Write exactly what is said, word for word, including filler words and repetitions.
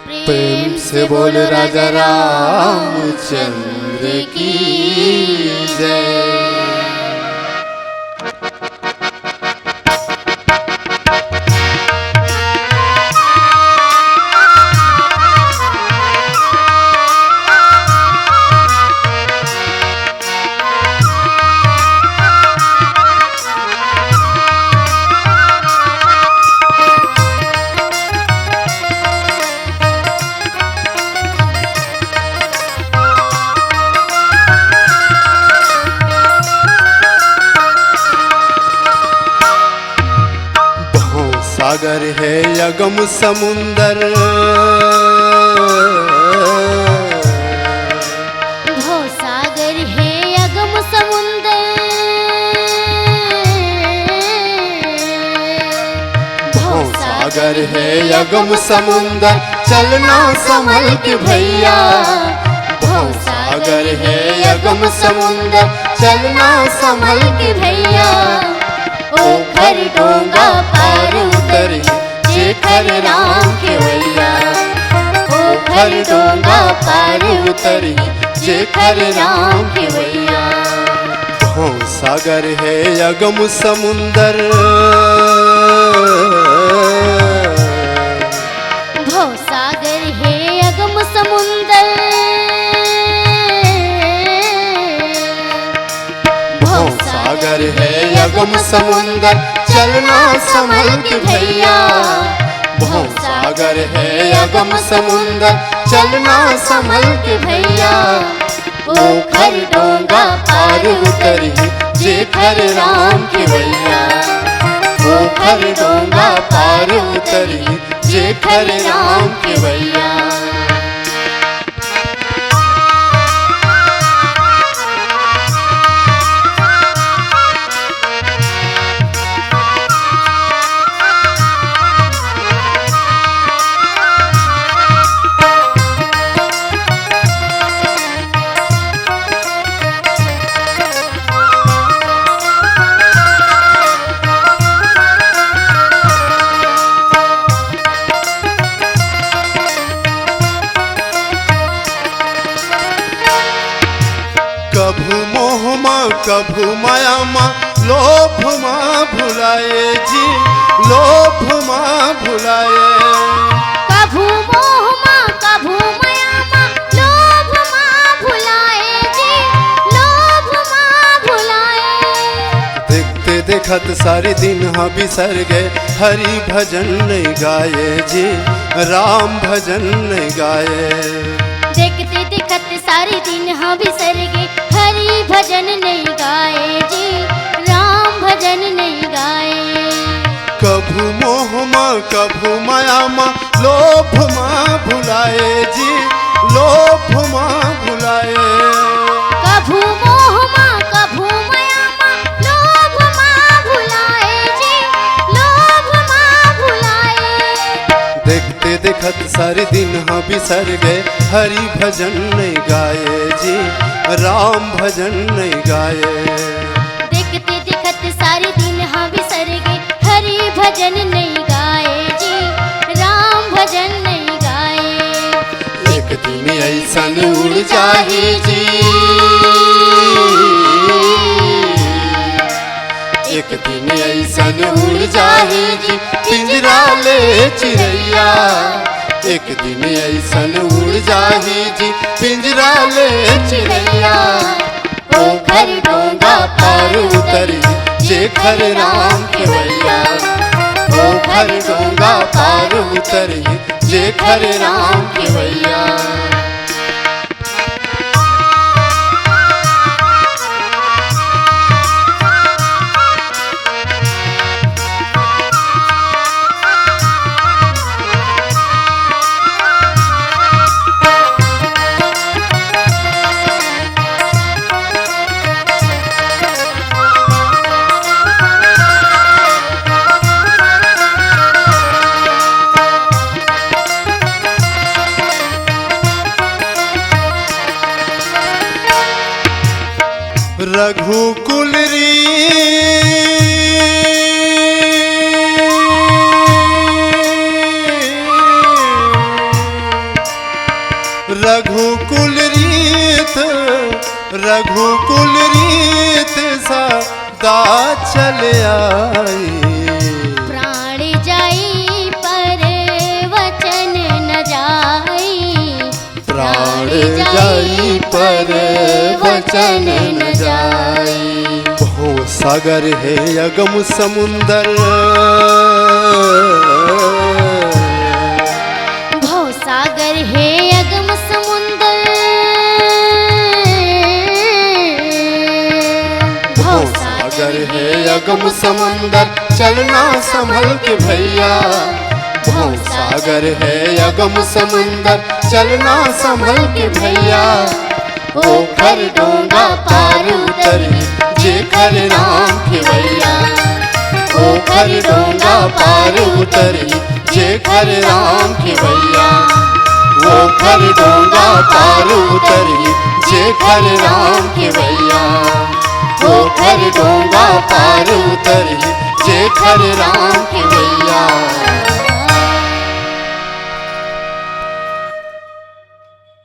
प्रेम से बोल राजा रामचंद्र की जय। भवसागर हे अगम समुंदर। भवसागर हे अगम समुंदर। भवसागर हे अगम समुंदर, चलना संभल के भैया। भवसागर हे अगम समुंदर, चलना संभल के भैया। ओखर डोंगा पार उतरही, जेखर राम खेवैया। ओखर डोंगा पार उतरही, जेखर राम खेवैया। भवसागर हे अगम समुंदर। भवसागर हे अगम समुंदर। भवसागर हे अगम समुंदर, चलना संभल के भैया। भवसागर हे अगम समुंदर, चलना संभल के भैया। ओखर डोंगा पार उतरही, जेखर राम खेवैया। ओखर डोंगा पार उतरही, जेखर राम खेवैया। कभू मोह मा, कभू माया मा, लोभ मा भुलाए जी, लोभ मा भुलाए। कभू मोह मा, कभू माया मा, लोभ मा भुलाए जी, लोभ मा भुलाए। देखते देखत सारी दिन हा बिसर गे, हरि भजन नइ गाए जी, राम भजन नइ गाए। देखते देखत सारी दिन हा बिसर गे, हरि भजन नइ गाए जी, राम भजन नइ गाए। कभू मोह मा, कभू माया मा, लोभ मा भुलाए जी, लोभ मा भुलाए। कभू मोह मा, कभू माया मा, लोभ मा भुलाए जी, लोभ मा भुलाए। देखते देखत सारी दिन हा बिसर गे, हरि भजन नइ गाए जी, राम भजन नइ गाए। देखते देखत सारी दिन हा बिसर गे, हरि भजन नइ गाए जी, राम भजन नइ गाए। एक दिन अइसन उड़ जाही जी, एक दिन अइसन उड़ जाही जी, पिंजरा ले चिरैया। एक दिन अइसन उड़ जाही जी, पिंजरा ले चिरैया। ओखर डोंगा पार उतरही, जेखर राम खेवैया। ओखर डोंगा पार उतरही, जेखर राम खेवैया। रघुकुल री रघुकुल रीत, रघुकुल रीत सदा चल आई। प्राण जाई पर वचन न जाई। प्राण जाई पर वचन न जाई। भवसागर हे अगम समुंदर। भवसागर हे अगम समुंदर। भवसागर हे अगम समुंदर, चलना संभल के भैया। भवसागर हे अगम समुंदर, चलना संभल के भैया। ओखर डोंगा पार उतरही जेखर राम खेवैया। ओखर डोंगा पार उतरही जेखर राम खेवैया। ओखर डोंगा पार उतरही जेखर राम खेवैया। ओखर डोंगा पार उतरही जेखर राम खेवैया।